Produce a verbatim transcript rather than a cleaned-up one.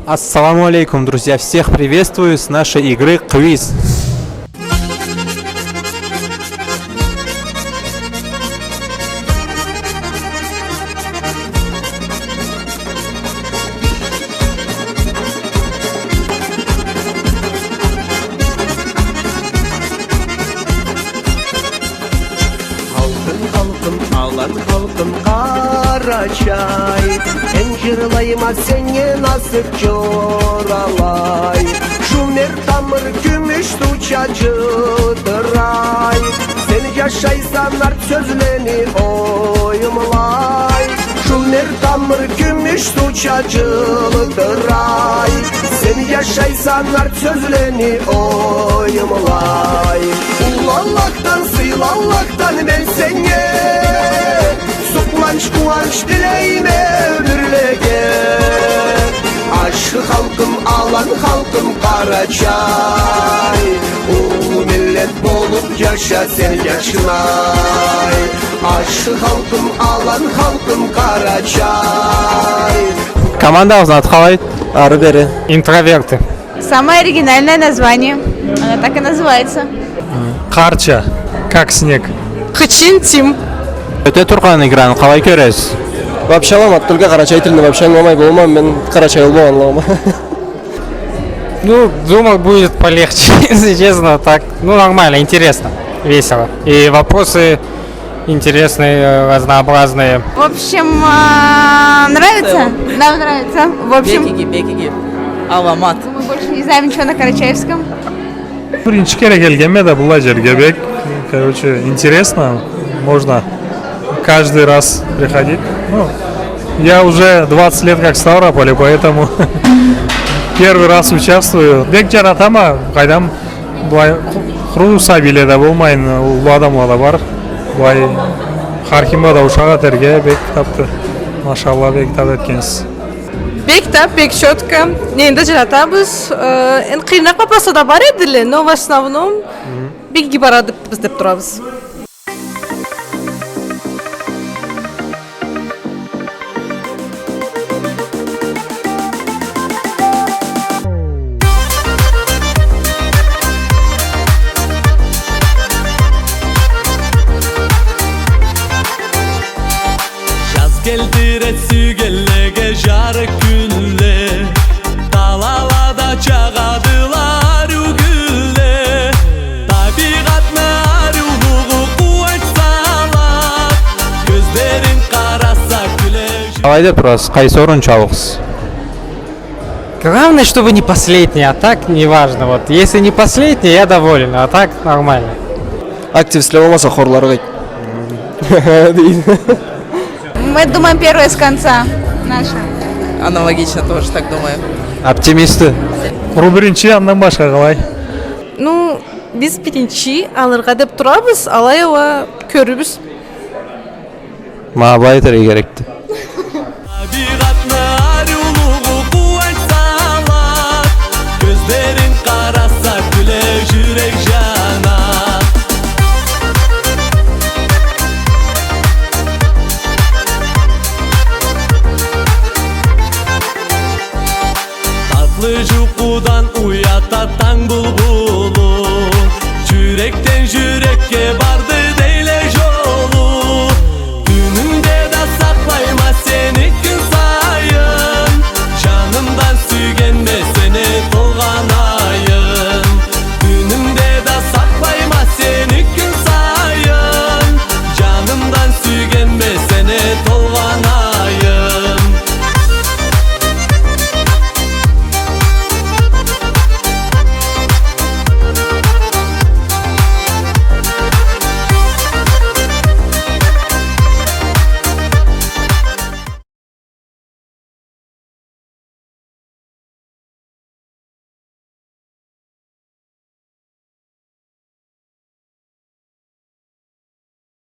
Ассаламу алейкум, друзья! Всех приветствую с нашей игры «Квиз». Халкъым, халкъым, алан халкъым Къарачай, мен джырлайма сеннге насыб джоралай. Шумер тамыр кюмюш суу чачытырай. Сен джашайса нарт сёзлени оюмлай. Шумер тамыр кюмюш суу чачытырай. Сен джашайса нарт сёзлени оюмлай. Уллу Аллахдан, сыйлы Аллахдан мен сеннге сукъманч, къууанч тилейме ёмюрлеге. Ашхы халкъым, алан халкъым Къарачай, уллу миллет болуб джаша сен, джашнай. Ашхы халкъым, алан халкъым Къарачай. Командабызны аты къалай? Ары-бери. Интроверты. Самое оригинальное название. Она так и называется. Къарча, как снег. Хычинтим. Ёте тургъан играны къалай кёресиз? Вообще ангыламайма, только къарачай тилни вообще ангыламай болмайма, мен къарачай болмагъанлыгъыма. Ну, думал, будет полегче, если честно, так. Ну, нормально, интересно, весело. И вопросы интересные, э, разнообразные. В общем, а, нравится? Нам нравится. В общем, бек иги, бек иги. Аламат. Мы больше не знаем ничего на карачаевском. Биринчи кере келгенме да быллай джерге, бек, короче, интересно. Можно каждый раз приходить. Ну, я уже двадцать лет как в Ставрополе, поэтому первый раз участвую. Бек джаратама, къайдам, былай къуру сабийле да болмайын, уллу адамла да бар. Былай хар кимге да ушакъ этерге бек табды. Машалла, бек таб этгенсиз. Бек таб, бек чётко. Нени да джаратабыз. Э, энди къыйыныракъ вопросла да бар эдиле, но в основном бек иги барады бизде турабыз. Джаз келтирет сюйгенлеге джарыкъ кюнле, талалада чагъадыла ариу гюлле. Табигъатны ариулугъу къууанч салат, кёзлеринг къараса кюле. Къалай деб турасыз, къайсы орунчу алыгъыз? Главное, чтобы не последний, а так неважно. Вот, если не последний, я доволен, а так нормально. Активистле болмаса, хорлары къыйды. Мы думаем первое с конца. Наша. Аналогично, тоже так думаю. Оптимисты. Къуру биринчи, андан башха къалай? Ну, биз биринчи алыргъа деб турабыз, алай а кёрюрбюз. Ма былай этерге керекди. Табигъатны ариулугъу къууанч салат, кёзлеринг къараса кюле, джюрек джана. Татлы джукъудан уята танг булбулу, джюрекден джюрекге барды дейле джолу. Тюнюмде да сакълайма сени кюн сайын, джанымдан сюйгенме.